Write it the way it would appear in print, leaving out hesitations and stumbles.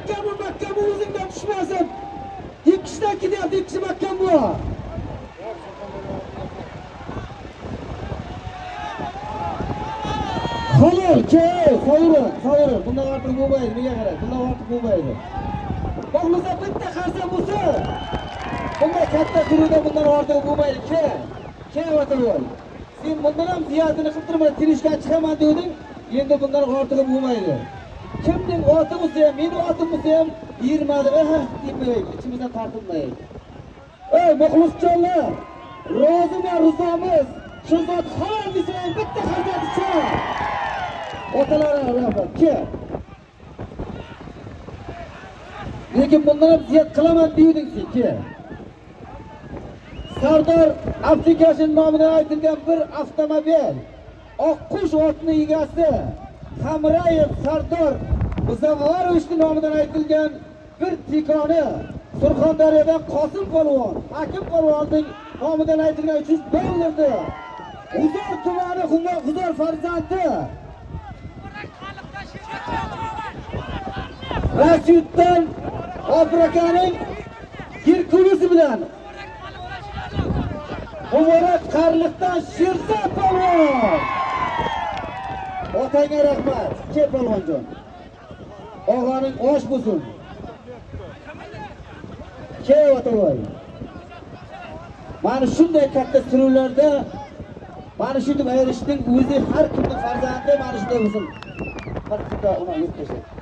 Mahkam, mahkam, o'zingdan tushmasin. Ikki kishidan ketyapti, ikki kishi mahkam bu. Halol, ke, hovuri, hovuri. Bundan ortiq bo'lmaydi, menga qara. Bundan ortiq bo'lmaydi. Xohlasa bitta qarsa bo'lsa, bunday katta suruvda bundan ortiq bo'lmaydi. Ke, ke Otabek. Sen bundan ham ziyodini qilib turma, tirishga chiqaman devding, endi bundan ortig'i bo'lmaydi. Kimning oti bo'lsa ham, meni otim bo'lsa ham yirmadi, deb qo'yaylik, ichimizdan tortinmaylik. Ey muxlisjonlar, rozimi, rizomiz? Shu zot halol desang bitta qarsaki. Otalari rahmat. Ke. Lekin bundan ham ziyod qilaman devding sen, ke. Sardor Avtikashin nomidan aytilgan bir avtomobil, Oqqush otni egasi Hamrayev Sardor Muzaffarovichning nomidan aytilgan bir tikoni, Surxondaryodan Qosim polvon, Hakim polvonning nomidan aytilgan $300. G'uzor tumani G'uzor farzandi Rasyutdan Obrakaning Gerkulesi bilan Muborak Qarliqdan Sherzod polvon. Otangga rahmat. Kel polvonjon. Og'aning osh bo'lsin. Kel Otabek. Mana shunday katta suruvlarda mana shunday ayirishning o'zi har kimning farzandi mana shunday bo'lsin. Bir qilda uni yeb tashladi.